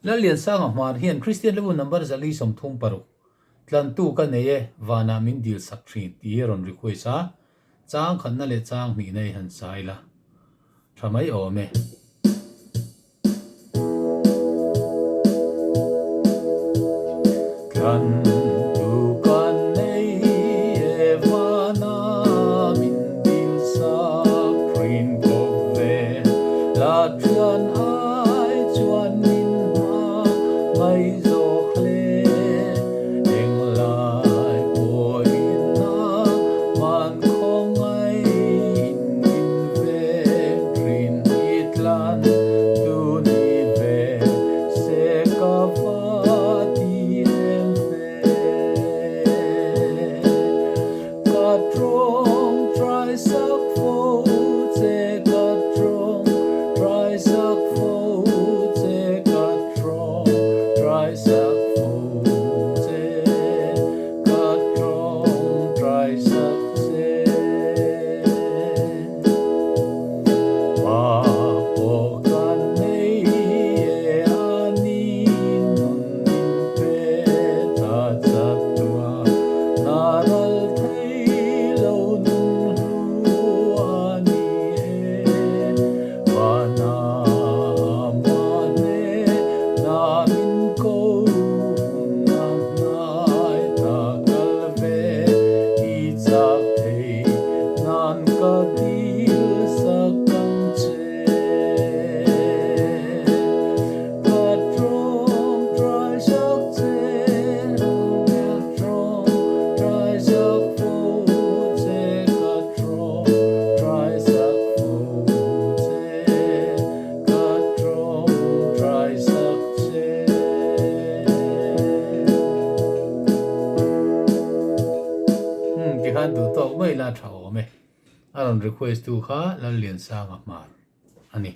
Lalliansanga hmar hian Kristian level number 436 tlantu ka nei e vanah min dil sak thin tih hi a rawn request a, chang khatna leh chang hnihna i han sa ila tha mai awm e. Tlantu ka nei e vanah min dil sak thin kawp ve la thian ai chuan min hma ngai zawk hle. Englai pawhin a man khawngaiin min veng thin i tlan tu ni ve se ka va ti em ve. Ka tawng trai sak fo che ka tawng trai sak fo che ka tawng trai sak fo che ka tawng trai sak che. Pa pawh ka nei e a ni nun min pe ta chatuah na ral thei lo nun hlu a ni e. Vana mahne na min ko hun a hnai ta kal ve i chak thei nan ka dil sak ang che. Ka tawng trai sak che, ka tawng trai sak fo che, ka tawng trai sak fo che, ka tawng trai sak che. Umm tikhan duh tawk mai la tha awm e. A rawn request tu kha Lalliansanga hmar a ni.